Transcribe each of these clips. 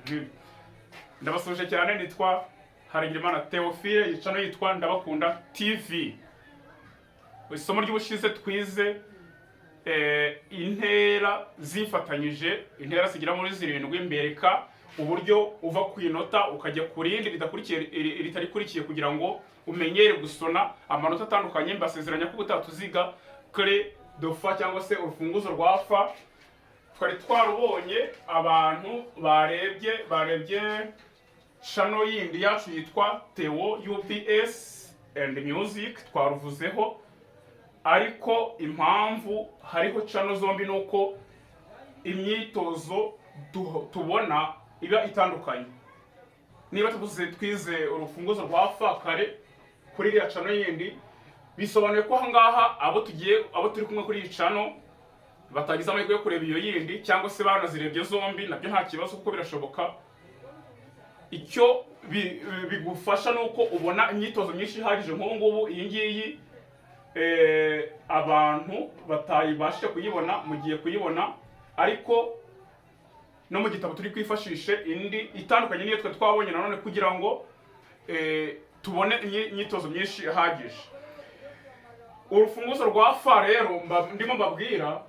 Nk'ibyo. Ndabasuhuje cyane, nitwa Harerimana Theophile, iyi channel yitwa Ndabakunda TV. Isomo ry'ubushize twize intera zifatanyije, intera zigera muri zirindwi, mbereka uburyo uva ku inota ukajya ku rindi ridakurikiye, ritarikurikiye, kugira ngo umenyere gusona amanota atandukanye. Mbasezeranya ko ubutaha tuziga clé de fa cyangwa se urufunguzo rwa fa. Twari twarubonye, abantu barebye channel yindi yacu yitwa Theo UPS and Music, twaruvuzeho. Ariko impamvu hariho channel zombi ni uko imyitozo tubona iba itandukanye. Niba tuvuze twize urufunguzo rwa fa kare kuri iriya channel yindi, bisobanuye ko ahangaha abo turi kumwe kuri iyi channel batagize amahirwe yo kureba iyo yindi, cyangwa se banazirebye zombi, nabyo nta kibazo kuko birashoboka. Icyo bigufasha ni uko ubona imyitozo myinshi ihagije. Nk'ubu ngubu iyi ngiyi, abantu batayibashije kuyibona mugiye kuyibona, ariko no mu gitabo turi kwifashishe indi itandukanye n'iyo twe twabonye nanone, kugira ngo tubone imyitozo myinshi ihagije. Urufunguzo rwa fa rero ndimo mbabwira,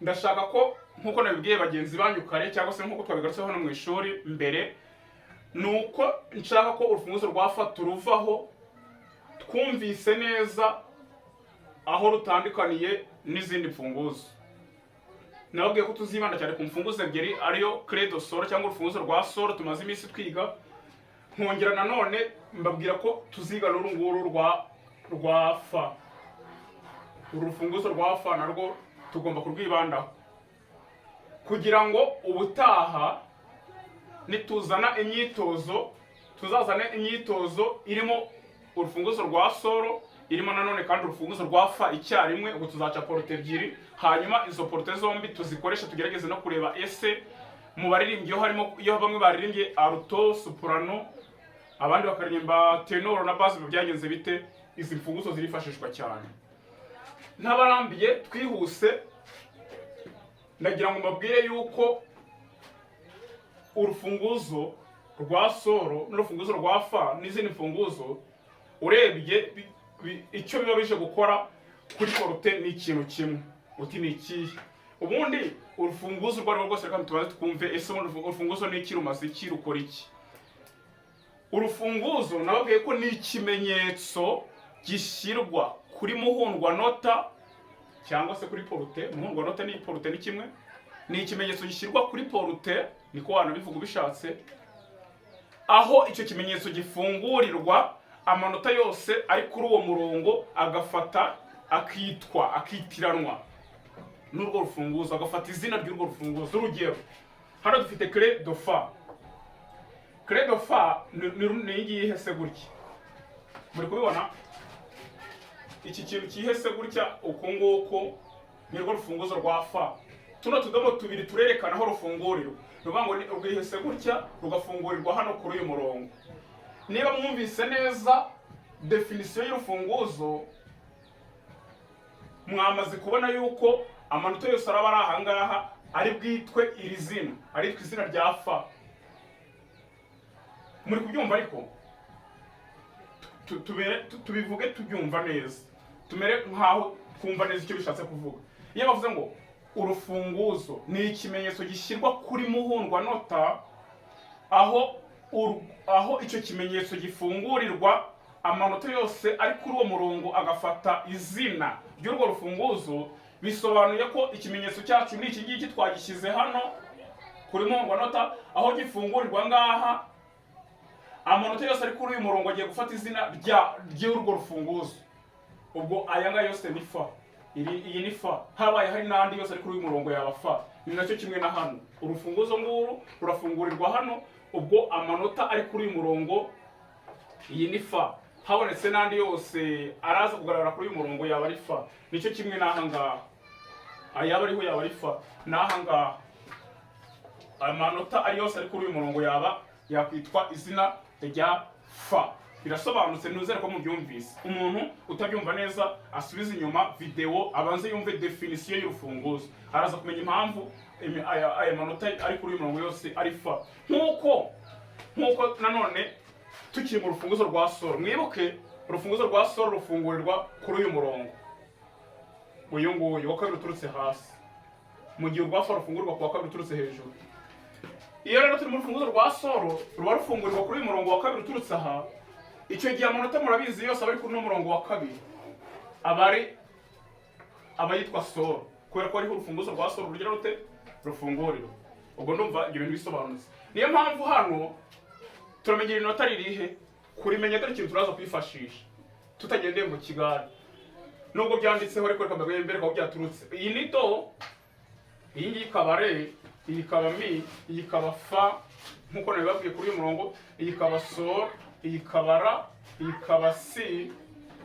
ndashaka ko, nk'uko nabibwiye bagenzi banyu kare, cyangwa se nk'uko twabigarutseho hano mu ishuri mbere, ni uko nshaka ko urufunguzo rwa fa turuvaho twumvise neza aho rutandukaniye n'izindi mfunguzo. Nababwiye ko tuzibanda cyane ku mfunguzo ebyiri, ariyo clé de sol cyangwa urufunguzo rwa sol tumaze iminsi twiga, nkongera nanone mbabwira ko tuziga n'uru nguru rwa fa. Uru rufunguzo rwa fa narwo tugomba kurwibandaho kugira ngo ubutaha nituzana imyitozo, tuzazane imyitozo irimo urufunguzo rwa sol, irimo nanone kandi urufunguzo rwa fa icyarimwe. Ubwo tuzaca porte ebyiri, hanyuma izo porte zombi tuzikoreshe, tugerageze no kureba ese mu baririmbyi iyo harimo, iyo bamwe baririmbye alto, soprano, abandi bakaririmba ténor na basse, byagenze bite? Izi mfunguzo zirifashishwa cyane. Ntabarambiye, twihuse, ndagira ngo mbabwire yuko urufunguzo rwa sol n'urufunguzo rwa fa n'izindi mfunguzo, urebye icyo biba bije gukora kuri porte ni ikintu kimwe. Uti ni ikihe? Ubundi urufunguzo urwo ari rwo rwose, reka tubanze twumve ese ubundi urufunguzo ni iki, rumaze iki, rukora iki? Urufunguzo nababwiye ko ni ikimenyetso gishyirwa kuri muhundwa nota cyangwa se kuri porte. Muhundwa nota ni porte, ni kimwe. Ni ikimenyetso gishyirwa kuri porte, niko wanabivuga ubishatse, aho icyo kimenyetso gifungurirwa amanota yose ari kuri uwo murongo, agafata, akitwa, akitiranwa n'urwo rufunguzo, agafata izina ry'urwo rufunguzo. Urugero, hano dufite clé de fa. Clé de fa ni iyi ngiyi ihese gutya, muri kubibona? Iki kintu cyihese gutya uku nguku ni rwo rufunguzo rwa fa. Tuno tudomo tubiri turerekana aho rufungurirwa. Ni ukuvuga ngo rwihese gutya, rugafungurirwa hano kuri uyu murongo. Niba mwumvise neza définition y'urufunguzo, mwamaze kubona yuko amanota yose araba ari aha ngaha ari bwitwe iri zina, aritwa izina rya fa. Muri kubyumva? Ariko tubivuge tubyumva neza, tumere nkaho twumva neza icyo bishatse kuvuga. Iyo bavuze ngo urufunguzo ni ikimenyetso gishyirwa kuri muhundwa nota, aho icyo kimenyetso gifungurirwa amanota yose ari kuri uwo murongo agafata izina ry'urwo rufunguzo, bisobanuye ko ikimenyetso cyacu ni iki ngiki, twagishyize hano kuri muhundwa nota aho gifungurirwa ngaha. Amanota yose ari kuri uyu murongo agiye gufata izina ry'urwo rufunguzo. Ubwo aya ngaya yose ni fa, iyi ni fa. Habaye hari n'andi yose ari kuri uyu murongo yaba fa. Ni nacyo kimwe na hano, urufunguzo nguru rurafungurirwa hano, ubwo amanota ari kuri uyu murongo, iyi ni fa. Habonetse n'andi yose araza kugaragara kuri uyu murongo yaba ari fa. Nicyo kimwe n'aha ngaha, ayaba ariho yaba ari fa. N'aha ngaha amanota ari yose ari kuri uyu murongo yaba yakwitwa izina rya fa. Birasobanutse, nuzere ko mubyumvise. Umuntu utabyumva neza asubize inyuma video, abanze yumve définition y'urufunguzo, araza kumenya impamvu aya manota ari kuri uyu murongo yose ari fa. Nk'uko nanone tukiri mu rufunguzo rwa sol, mwibuke urufunguzo rwa sol rufungurirwa kuri uyu murongo uyu nguyu wa kabiri uturutse hasi, mu gihe urwa fa rufungurwa ku wa kabiri uturutse hejuru. Iyo rero turi mu rufunguzo rwa sol, ruba rufungurirwa kuri uyu murongo wa kabiri uturutse aha. Icyo gihe amanota murabizi yose aba ari kuri uno murongo wa kabiri, aba ari aba yitwa sol, kubera ko ariho urufunguzo rwa sol rugira rute? Rufungurira. Ubwo ndumva ibyo bintu bisobanutse. Niyo mpamvu hano turamenya inota ririhe. Kurimenya, dore ikintu turaza kwifashisha tutagendeye mu kigare, nubwo byanditseho, ariko reka mbabwire mbere aho byaturutse. Iyi ni do, iyi ngiyi ikaba re, iyi ikaba mi, iyi ikaba fa, nk'uko nabibabwiye kuri uyu murongo, iyi ikaba sol, iyi ikaba ra, iyi ikaba si,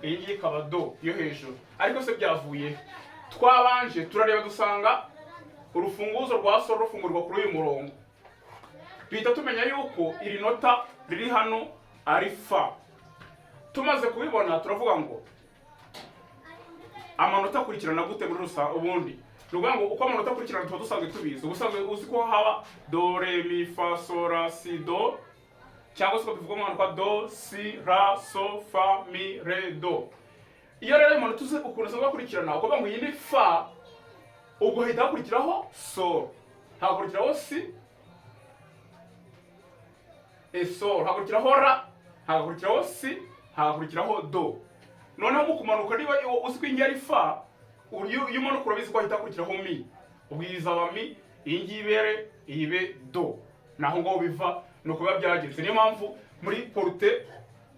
iyi ngiyi ikaba do yo hejuru. Ariko se byavuye he? Twabanje turareba, dusanga urufunguzo rwa sol rufungurwa kuri uyu murongo, duhita tumenya yuko iri nota riri hano ari fa. Tumaze kubibona, turavuga ngo amanota akurikirana gute muri rusange? Ubundi ni ukuvuga ngo uko amanota akurikirana tuba dusanzwe tubizi. Ubusanzwe uzi ko haba do, re, mi, fa, sol, la, si, do, cyangwa se uko bivuga mu kwa do, si, la, so, fa, mi, re, do. Iyo rero ayo manota uzi ukuntu asanzwe akurikirana, ukuvuga ngo iyi ni fa, ubwo hahita hakurikiraho sol, hakurikiraho si e sol, hakurikiraho ra, hagakurikiraho si, hagakurikiraho do. Noneho mu kumanuka, niba uzi ko iyi ngiyi ari fa, iyo umanuka urabizi ko hahita hakurikiraho mi. Ubwo iyi izaba mi, iyi ngiyi ibere, iyi ibe do. Naho ngaho biva, ni uko biba byagenze. Niyo mpamvu muri portée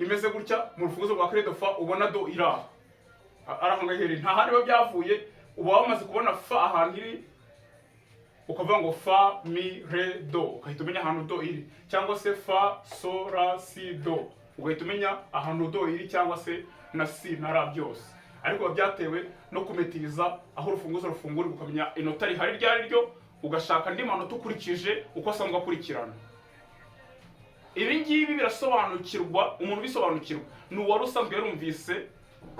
imeze gutya mu rufunguzo rwa clé de fa ubona do iri aha, ari aho ngaho iherereye, nta handi biba byavuye. Uba wamaze kubona fa ahantu iri, ukavuga ngo fa, mi, re, do, ugahita umenya ahantu do iri, cyangwa se fa, so, ra, si, do, ugahita umenya ahantu do iri, cyangwa se na si na ra byose. Ariko biba byatewe no kumetiriza aho urufunguzo rufungurirwa, ukamenya inota rihari iryo ari ryo, ugashaka andi manota ukurikije uko asanzwe akurikirana. Ibi ngibi birasobanukirwa, umuntu ubisobanukirwa ni uwari usanzwe yarumvise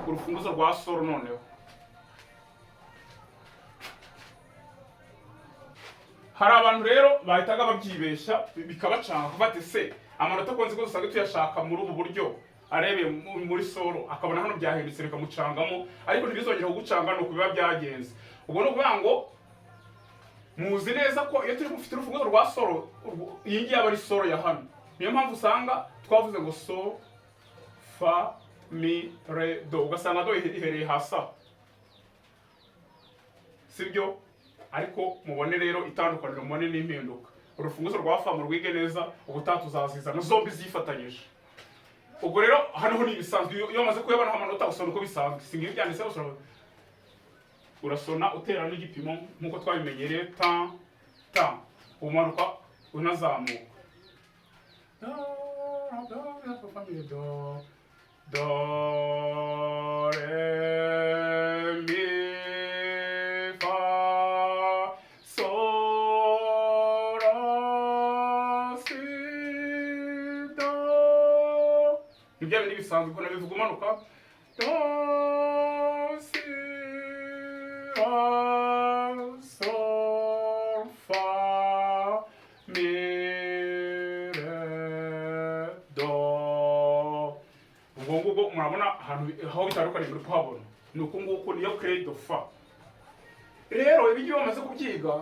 urufunguzo rwa sol. Noneho hari abantu rero bahitaga babyibeshya, bikabacanga, kuva ati se amanota akunze ko dusanzwe tuyashaka muri ubu buryo arebeye muri sol, akabona hano byahindutse bikamucangamo. Ariko ntibizongere kugucanga, ni uku biba byagenze. Ubwo ni ukuvuga ngo muzi neza ko iyo turi gufite urufunguzo rwa sol, iyi ngiyi aba ari sol ya hano. Niyo mpamvu usanga twavuze ngo so, fa, mi, re, do, ugasanga do ihereye hasi aho, sibyo? Ariko mubone rero itandukaniro, mubone n'impinduka. Urufunguzo rwa fa murwige neza, ubutaha tuzazizana zombi zifatanyije. Ubwo rero hano ho ni ibisanzwe. Iyo wamaze kuyabonaho amanota, usona uko bisanzwe. Si ngibi byanditseho, urasona utera n'igipimo nk'uko twabimenyereye, ta ta, umanuka unazamuka, do do do mi, do, do, re, mi, fa, sol, la, si, do. Ni bya bindi bisanzwe uko nabivuga, umanuka do, si, la, sol, fa, mi, re, do. Ubwo ngubwo murabona ahantu aho bitandukaniye, muri kuhabona. Ni uku nguku, niyo clé de fa. Rero ibi ngibi wamaze kubyiga,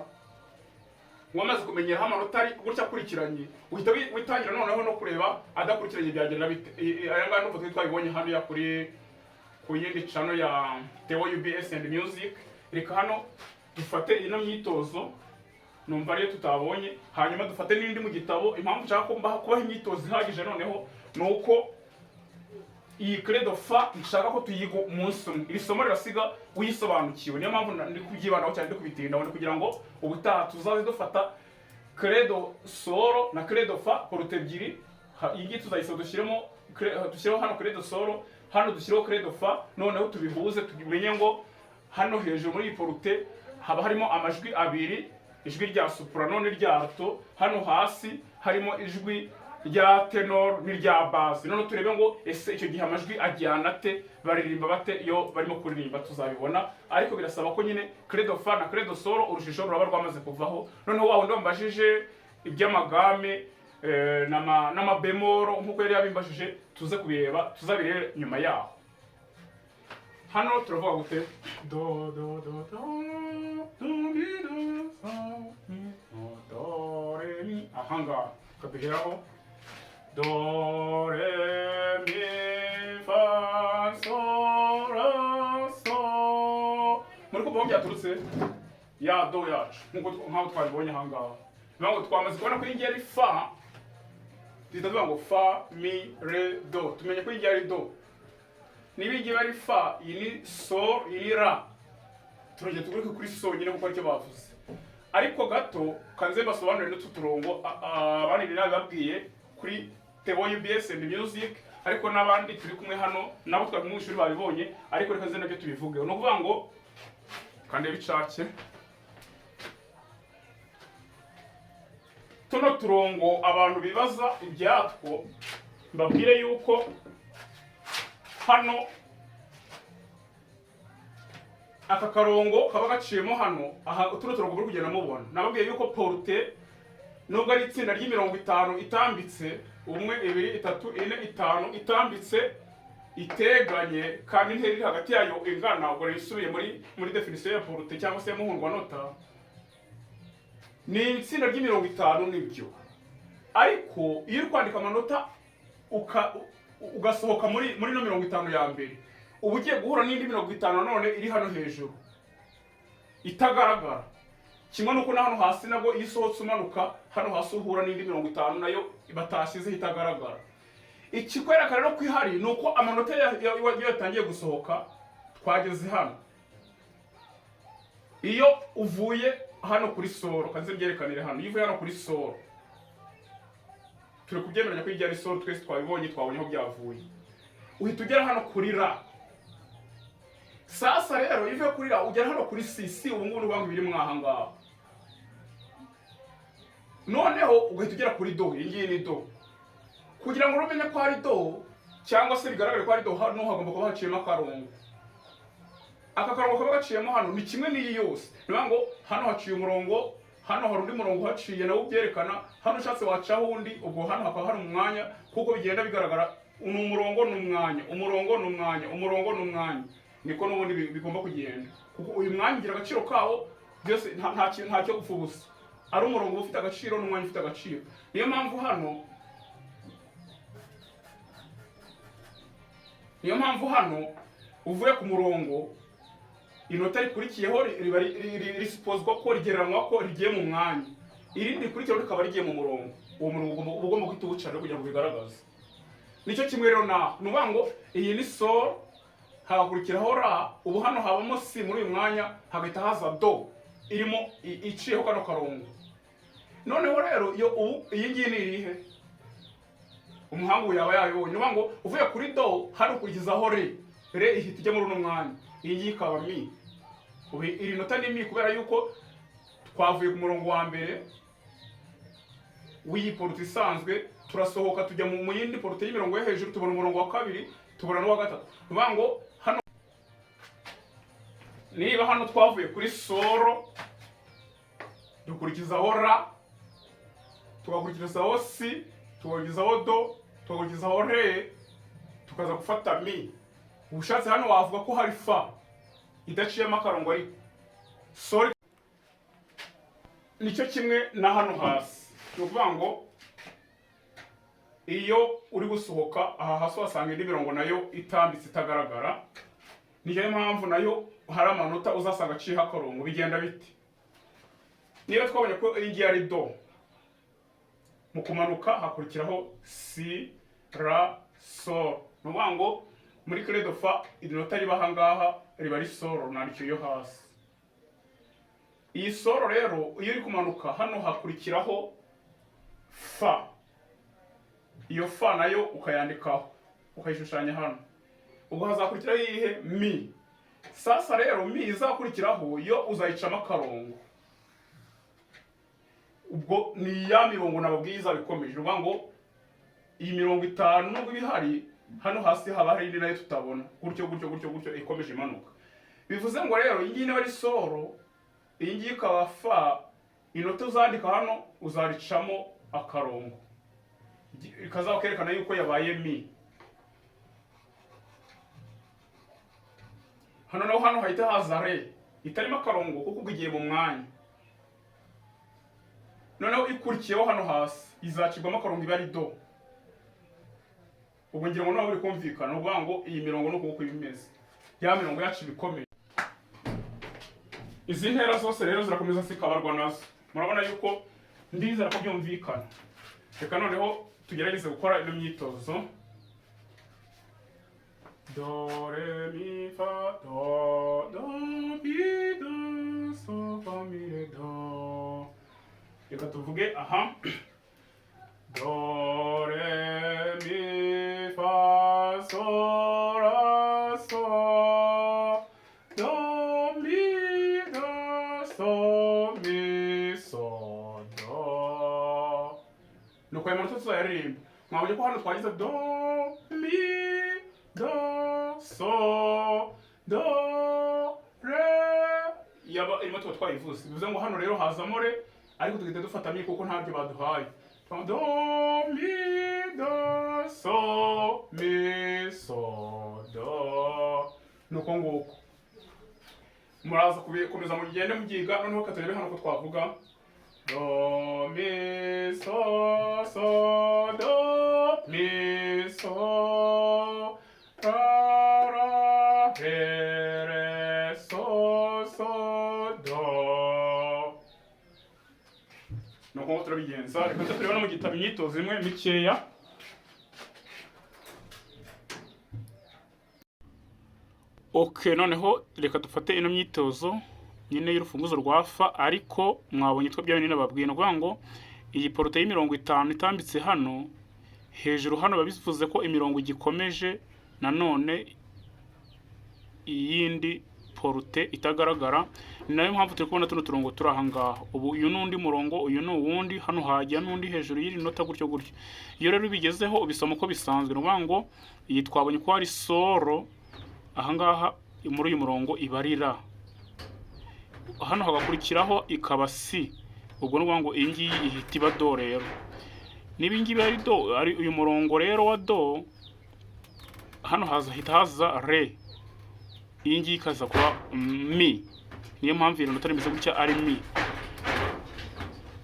wamaze kumenyeraho amanota ari gutya akurikiranye, uhita witangira noneho no kureba adakurikiranye byagenda bite. Aya ngaya numva twari twabibonye hano ya kuri ku yindi channel ya Theo UBS and Music. Reka hano dufate ino myitozo, numva ariyo tutabonye, hanyuma dufate n'indi mu gitabo. Impamvu nshaka ko kubaha imyitozo ihagije noneho ni uko iyi clé de fa nshaka ko tuyiga umunsi umwe. Iri somo rirasiga uyisobanukiwe. Niyo mpamvu ndi kubyibandaho cyane, ndi kubitindaho, ni kugira ngo ubutaha tuzaze dufata clé de sol na clé de fa, portée ebyiri. Iyi ngiyi tuzayisaba dushyiremo dushyireho hano clé de sol, hano dushyireho clé de fa, noneho tubihuze, tumenye ngo hano hejuru muri iyi portée haba harimo amajwi abiri, ijwi rya soprano n'irya alto, hano hasi harimo ijwi Rya ténor n'irya basse. None turebe ngo ese icyo gihe amajwi ajyana ate, baririmba bate iyo barimo kuririmba? Tuzabibona, ariko birasaba ko nyine clé de fa na clé de sol urujijo ruraba rwamaze kuvaho. Noneho wa wundi wambajije iby'ama gamme n'ama bémol nk'uko yari yabimbajije, tuze kubireba, tuzabirebe nyuma yaho. Hano turavuga gute? Do, do, do, do, do, mi, do, fa, mi, do, do, re, mi. Ahangaha kaduheraho do, re, mi, fa, sol, la, sol. Muri kumva aho byaturutse? Ya do yacu nkuko nkaho twabibonye ahangaha. Bivuga ngo twamaze kubona ko iyi ngiyi ari fa, duhita tuvuga ngo fa, mi, re, do. Tumenye ko iyi ngiyi ari do. Niba iyi ngiyi ari fa, iyi ni sol, iyi ni la. Turongera tugaruke kuri sol nyine kuko aricyo bavuze. Ariko gato kanze mbasobanurire n'utu turongo. Abandi nabibabwiye kuri Theo UBS and Music, ariko n'abandi turi kumwe hano nabo twari kumwe mu ishuri babibonye, ariko reka nze nabyo tubivuge. Ni ukuvuga ngo kandebe icake tuno turongo abantu bibaza ibyatwo, mbabwire yuko hano aka karongo kaba gaciyemo hano. Aha tuno turongo muri kugenda mubona, nababwiye yuko portée, nubwo ari itsinda ry'imirongo itanu itambitse, umwe, ibiri, itatu, ine, itanu, itambitse iteganye, kandi intera iri hagati yayo ingana. Ubwo rero isubiye muri définition ya portée cyangwa se ya muhundwanota, ni itsinda ry'imirongo itanu, nibyo. Ariko iyo uri kwandika amanota ugasohoka muri ino 50 ya mbere, uba ugiye guhura n'indi 50 nanone iri hano hejuru itagaragara. Kimwe n'uko na hano hasi nabwo, iyo usohotse umanuka hano hasi, uhura n'indi 50 nayo batashyizeho itagaragara. Ikikwereka rero ko ihari ni uko amanota iyo yatangiye gusohoka, twageze hano, iyo uvuye hano kuri sol, kanze mbyerekanire hano, iyo uvuye hano kuri sol, turi kubyemeranya ko ijya ari sol, twese twabibonye, twabonye aho byavuye, uhita ugera hano kuri la. Sasa rero iyo uvuye kuri la ugera hano kuri si. Si ubu ngubu ni ukuvuga ngo ibiri mwaha ngaha, noneho ugahita ugera kuri do. Iyi ngiyi ni do. Kugira ngo umenye ko ari do cyangwa se bigaragare ko ari do, hano hagomba kuba haciyemo akarongo. Aka karongo kaba gaciyemo hano ni kimwe n'iyi yose. Ni ukuvuga ngo hano haciye umurongo, hano hari undi murongo uhaciye nawo ubyerekana, hano ushatse wacaho undi, ubwo hano hakaba hari umwanya, kuko bigenda bigaragara ni umurongo n'umwanya, umurongo n'umwanya, umurongo n'umwanya. Niko n'ubundi bigomba kugenda, kuko uyu mwanya ugira agaciro kawo. Byose nta cyo gupfa ubusa. Ari umurongo uba ufite agaciro n'umwanya ufite agaciro. Niyo mpamvu hano uvuye ku murongo, inota rikurikiyeho riba risupozwa ko rigereranywa ko rigiye mu mwanya, irindi rikurikiyeho rikaba rigiye mu murongo. Uwo murongo uba ugomba guhita uwuca rero kugira ngo bigaragaze. Nicyo kimwe rero naho, ni ukuvuga ngo iyi ni sol, hagakurikiraho la. Ubu hano habamo si muri uyu mwanya, hagahita haza do irimo iciyeho kano karongo. Noneho rero iyo ubu iyi ngiyi ni irihe? Umuhanga ubu yaba yabibonye. Ni ukuvuga ngo uvuye kuri do hano ukurikizaho re. Re ihita ijya muri uno mwanya, iyi ngiyi ikaba mi. Ubu iri nota ni mi kubera yuko twavuye ku murongo wa mbere w'iyi portée isanzwe, turasohoka tujya mu yindi portée y'imirongo yo hejuru, tubona umurongo wa kabiri, tubona n'uwa gatatu. Ni ukuvuga ngo hano, niba hano twavuye kuri sol, dukurikizaho la, tugakurikizaho si, tugakurikizaho do, tugakurikizaho re, tukaza gufata mi. Ubushatse hano wavuga ko hari fa idaciyemo akarongo, ariko sol. Nicyo kimwe na hano hasi. Ni ukuvuga ngo iyo uri gusohoka aha hasi uhasanga indi mirongo nayo itambitse itagaragara. Niyo mpamvu nayo hari amanota uzasanga aciyeho akarongo. Bigenda bite? Niba twabonye ko iyi ngiyi ari do, mu kumanuka hakurikiraho si, la, sol. Ni ukuvuga ngo muri clé de fa iri nota riba aha ngaha riba ari sol, nandikiye yo hasi. Iyi sol rero, iyo uri kumanuka hano hakurikiraho fa. Iyo fa nayo ukayandikaho, ukayishushanya hano. Ubwo hazakurikiraho iyihe? Mi. Sasa rero mi izakurikiraho yo uzayicamo akarongo. Ubwo ni ya mirongo nababwiye izaba ikomeje. Ni ukuvuga ngo Iyi 50 nubwo iba ihari, hano hasi haba hari indi nayo tutabona, gutyo gutyo gutyo gutyo, ikomeje imanuka. Bivuze ngo rero iyi ngiyi niba ari soro, iyi ngiyi ikaba fa, inota uzandika hano uzaricamo akarongo kazaba kerekana yuko yabaye mi. Hano naho hano hahita haza re itarimo akarongo, kuko ubwo igiye mu mwanya. Noneho ikurikiyeho hano hasi izacibwamo akarongo, iba ari do. Ubwo ngira ngo naho biri kumvikana. Ni ukuvuga ngo iyi mirongo ni uko iba imeze, ya mirongo yacu iba ikomeye. Izi ntera zose rero zirakomeza zikabarwa nazo. Murabona yuko ndizera ko byumvikana. Reka noneho tugerageze gukora ino myitozo. Do, re, mi, fa, do, do, mi, do, so, fa, mi, re, do. Reka tuvuge aha: do, re, mi, fa, so, la, so, do, mi, do, so, mi, so, do. Nuko aya manota tuzayaririmba. Mwabonye ko hano twagize do, mi, do, so, do, re, yaba irimo tuba twayivuze. Bivuze ngo hano rero hazamo re, ariko tugahita dufata mi kuko ntabyo baduhaye. Do, mi, do, so, mi, so, do. Nuko nguko muraza kubikomeza mugende mubyiga. Noneho reka turebe hano ko twavuga do, mi, so, so, do, mi, so, ra, ra, re, re, so, so, do. Nuko nguko turabigenza. Reka tuze turebe no mu gitabo imyitozo imwe mikeya. Ok, noneho reka dufate ino myitozo nyine y'urufunguzo rwa fa. Ariko mwabonye two bya binini nababwiye. Ni ukuvuga ngo iyi porte y'imirongo 50 itambitse hano hejuru, hano biba bivuze ko imirongo igikomeje nanone iyindi porte itagaragara. Ni nayo mpamvu turi kubona tuno turongo turi aha ngaha. Ubu uyu ni undi murongo, uyu ni uwundi, hano hajya n'undi hejuru y'iri nota, gutyo gutyo. Iyo rero ubigezeho ubisoma uko bisanzwe. Ni ukuvuga ngo iyi twabonye ko ari soro, aha ngaha muri uyu murongo iba ari ra, hano hagakurikiraho ikaba si. Ubwo ni ukuvuga ngo iyi ngiyi ihita iba do. Rero niba iyi ngiyi ari do, ari uyu murongo rero wa do, hano haza hita haza re, iyi ngiyi ikaza kuba mi. Niyo mpamvu iri nota rimeze gutya ari mi.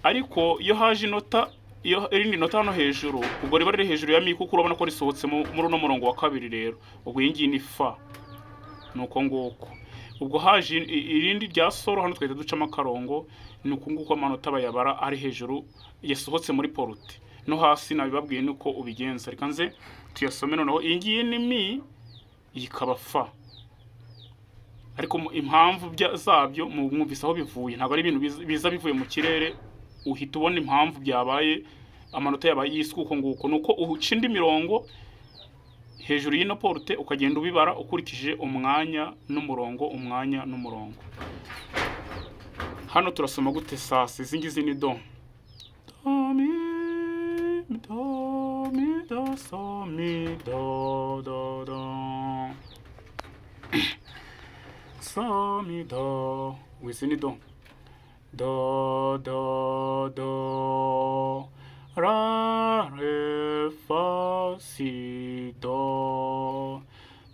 Ariko iyo haje inota, iyo irindi nota hano hejuru, ubwo riba riri hejuru ya mi, kuko urabona ko risohotse muri uno murongo wa kabiri. Rero ubwo iyi ngiyi ni fa. Ni uko nguko. Ubwo haje irindi rya soro, hano twahita ducamo akarongo. Ni uku nguko amanota bayabara ari hejuru yasohotse muri porte. No hasi nabibabwiye nuko ubigenza. Reka nze tuyasome noneho. Iyi ngiyi ni mi, iyi ikaba fa. Ariko impamvu zabyo mwumvise aho bivuye, ntabwo ari ibintu biza bivuye mu kirere. Uhita ubona impamvu byabaye, amanota yabaye yiswe uko nguko, ni uko uca indi mirongo hejuru y'ino porte, ukagenda ubibara ukurikije umwanya n'umurongo, umwanya n'umurongo. Hano turasoma gute sasa? Izi ngizi ni do, do, mi, do, mi, do, so, mi, do, do, do, so, mi, do. Izi ni do, do, do, do, ra, re, fa, si, do,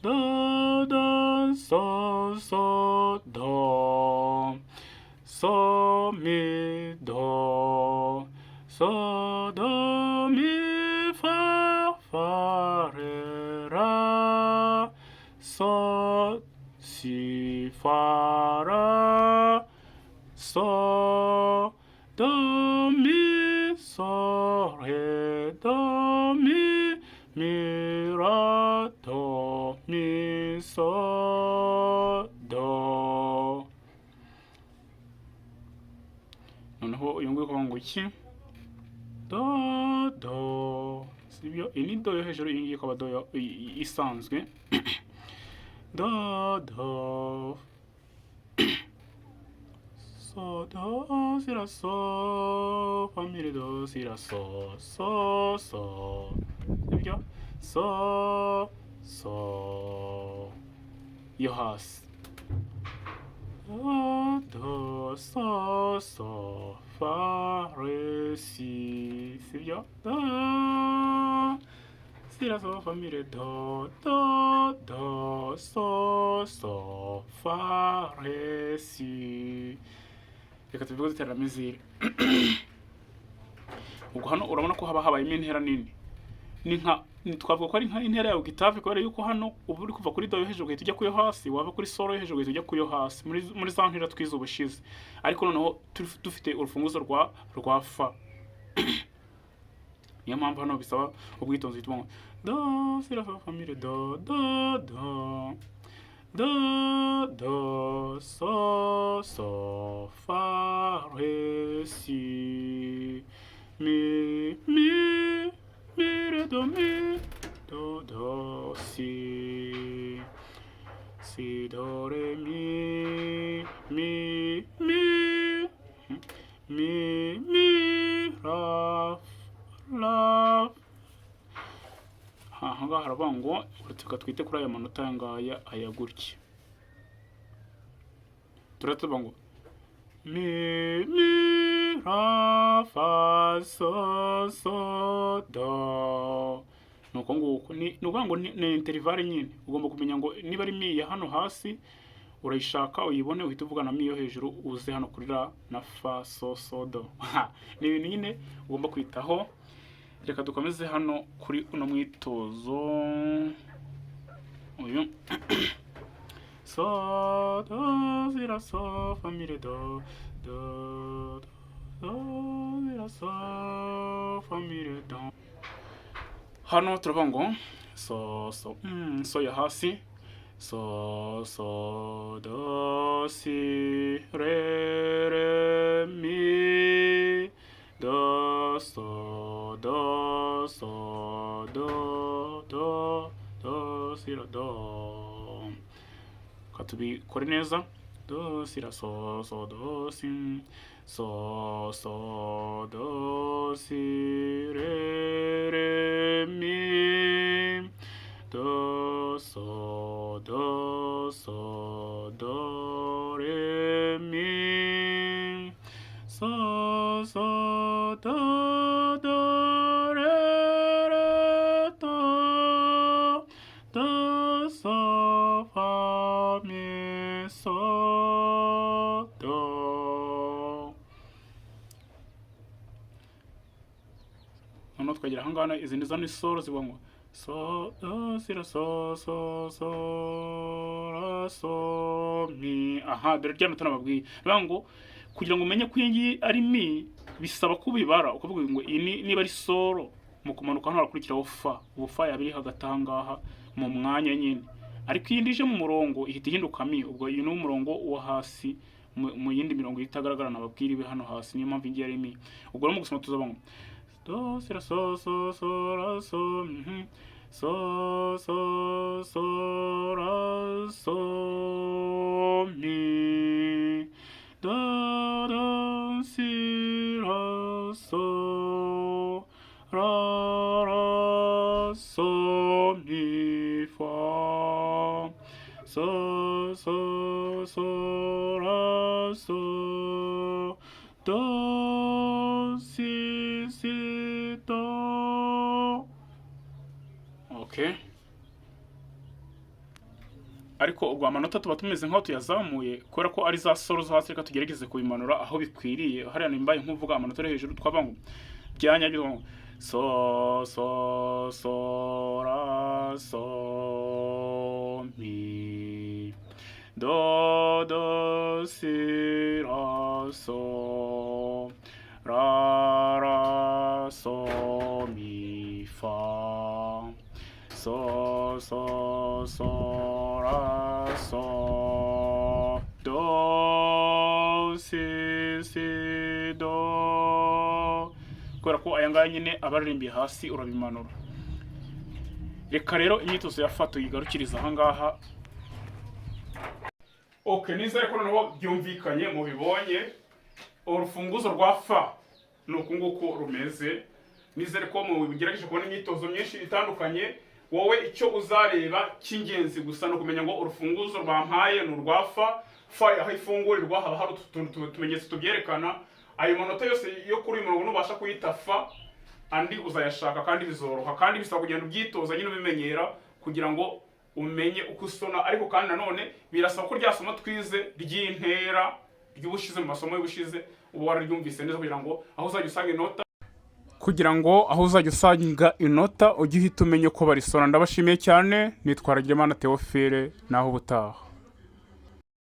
do, do, so, so, do, so, mi, do, so, do, mi, fa, fa, re, ra, so, si, fa, ra, so, do, mi, so, re, do, mi, mi, ra, do, mi, so, do. Noneho uyu nguyu ukavuga ngo iki? Do, do, sibyo? Iyi ni do yo hejuru, iyi ngiyi ikaba do isanzwe. Do, do, So do si la so fa mi re do si la so so so, sibyo? So so yo hasi, do do so so fa re si, sibyo? Do si la so fa mi re do do do so so fa re si. Reka tubivuge duterera mesure. Ubwo hano urabona ko haba habayemo intera nini, ni nka twavuga ko ari nka intera ya octave, kubera yuko hano uba uri kuva kuri do yo hejuru ugahita ujya kuyo hasi, wava kuri sol yo hejuru ugahita ujya kuyo hasi muri za ntera twize ubushize, ariko noneho dufite urufunguzo rwa fa. Niyo mpamvu hano bisaba ubwitonzi. Bituma ngo do si la fa fa mi re do do do do do so so fa re si mi mi mi re do mi do do si si do re mi mi mi mi mi la la. Aha ngaha haravuga ngo reka twite kuri aya manota aya ngaya, aya gutya. Turatuvuga ngo mi mi ra fa so so do. Ni uko nguko, ni ukuvuga ngo ni intervalle nyine. Ugomba kumenya ngo niba ari mi ya hano hasi urayishaka uyibone, uhita uvuga na mi yo hejuru, uze hano kuri la na fa so so do. Ni ibintu nyine ugomba kwitaho. Reka dukomeze hano kuri uno mwitozo uyu: so do si la so fa mi re do do do si la so fa mi re do. Hano turavuga ngo so so so yo hasi, so so do si re re mi do so do so do do do si la do. Reka tubikore neza: do si la so so do si so so do si re re mi do so do so do re mi so so do do re re do do so fa mi so do. Noneho twagera ahangaha, izi ni zo ni sol zivuga ngo so do si la so so so la so mi. Aha dore rya nota nababwiye. Bivuga ngo kugira ngo umenye ko iyi ngiyi ari mi, bisaba kubibara ukavuga ngo iyi ni niba ari sol, mu kumanuka hano harakurikiraho fa. Ubu fa yaba iri hagati aha ngaha mu mwanya nyine, ariko iyindi ije mu murongo ihita ihinduka mi. Ubwo uyu ni umurongo wo hasi, mu yindi mirongo itagaragara nababwira ibe hano hasi. Niyo mpamvu iyi ngiyi ari mi. Ubwo rero mu gusoma tuzavuga ngo do si la so so so la so so so so la so mi do do si la so la la so mi fa so so so la so do si si do. Okay, ariko ubwo amanota tuba tumeze nk'aho tuyazamuye kubera ko ari za sol zo hasi. Reka tugerageze kubimanura aho bikwiriye. Hariya nimbaye nk'uvuga amanota ari hejuru, twavuga ngo byanyabyo ngo so so so la so mi do do si la so la la so mi fa so so so la so do si si do. Kubera ko aya ngaya nyine aba aririmbiye hasi, urabimanura. Reka rero imyitozo ya fa tuyigarukiriza aha ngaha. Okay, nizere ko noneho byumvikanye, mubibonye. Urufunguzo rwa fa ni uku nguku rumeze. Nizere ko mugerageje kubona imyitozo myinshi itandukanye. Wowe icyo uzareba cy'ingenzi gusa ni ukumenya ngo urufunguzo bampaye ni urwa fa. Fa aho ifungurirwa haba hari utu tuntu, tumenyetso tubyerekana. Ayo manota yose yo kuri uyu murongo nubasha kuyita fa, andi uzayashaka kandi bizoroha. Kandi bisaba kugenda ubyitoza nyine, ubimenyera kugira ngo umenye uko usona. Ariko kandi nanone birasaba ko rya somo twize ry'intera ry'ubushize, mu masomo y'ubushize, uba wararyumvise neza kugira ngo aho uzajya usanga inota ujye uhita umenya uko barisona. Ndabashimiye cyane. Nitwa Ragirimana Theophile. Naho ubutaha.